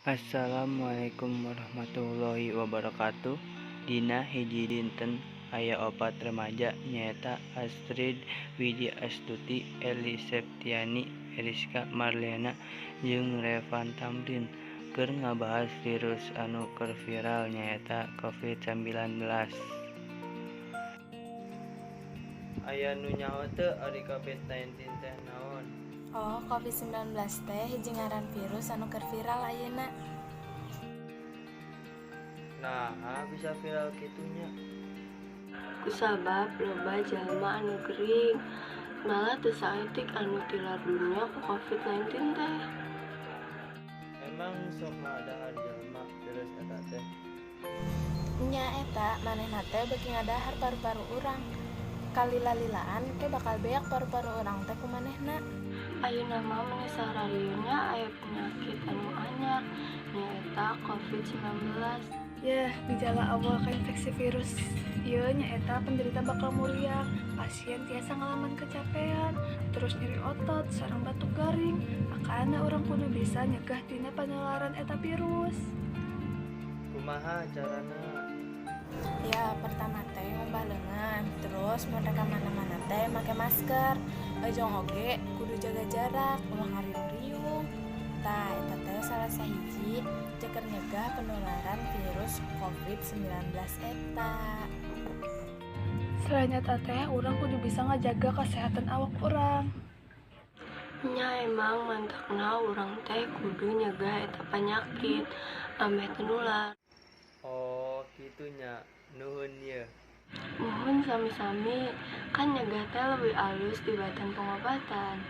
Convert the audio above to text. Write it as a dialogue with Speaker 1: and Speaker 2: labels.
Speaker 1: Assalamualaikum warahmatullahi wabarakatuh. Dina hiji dinten aya opat remaja, nyaeta Astrid, Widi Astuti, Eli Septiani, Eriska Marlena jeung Revan Tamrin keur ngabahas virus anu keur viral, nyaeta COVID-19. Aya nu nyaho teu ari COVID-19 teh naon?
Speaker 2: Oh, COVID-19 teh hiji ngaran virus anu keur viral ayeuna.
Speaker 1: Naha bisa viral kitu nya?
Speaker 3: Kusabab loba jalma anu gering, malah teu saeutik anu tilar dunya ku COVID-19 teh.
Speaker 1: Emang sok ngadahar jalma virus eta teh?
Speaker 2: Nya, eta manehna teh beuki ngadahar paru-paru urang. Kalila-lilaan ke bakal beak paru-paru urang teh ku manehna.
Speaker 3: Ayeuna mah meuni sararieu nya, aya penyakit anu anyar, nyaeta COVID-19.
Speaker 4: Yah, gejala awal kainfeksi virus ieu nyaeta penderita bakal muriang, pasien tiasa ngalaman kecapean, terus nyeri otot, sareng batuk garing. Makana urang kudu bisa nyegah tina penularan eta virus.
Speaker 1: Kumaha carana?
Speaker 2: Ya, pertama teh ngumbah leungeun, terus mun rek ka mana-mana teh make masker. Jeung oge kudu jaga jarak, ulah ngariung-riung. Tah, eta teh salah sahiji keur nyegah penularan virus COVID-19 eta.
Speaker 4: Selain eta teh, urang kudu bisa ngajaga kesehatan awak urang.
Speaker 3: Nya, emang mantakna urang teh kudu nyegah eta panyakit ameh teu nular.
Speaker 1: Oh, kitu nya. Nuhun ye.
Speaker 3: Muhun, sami-sami, kan nyegah teh leuwih alus tibatan pangobatan.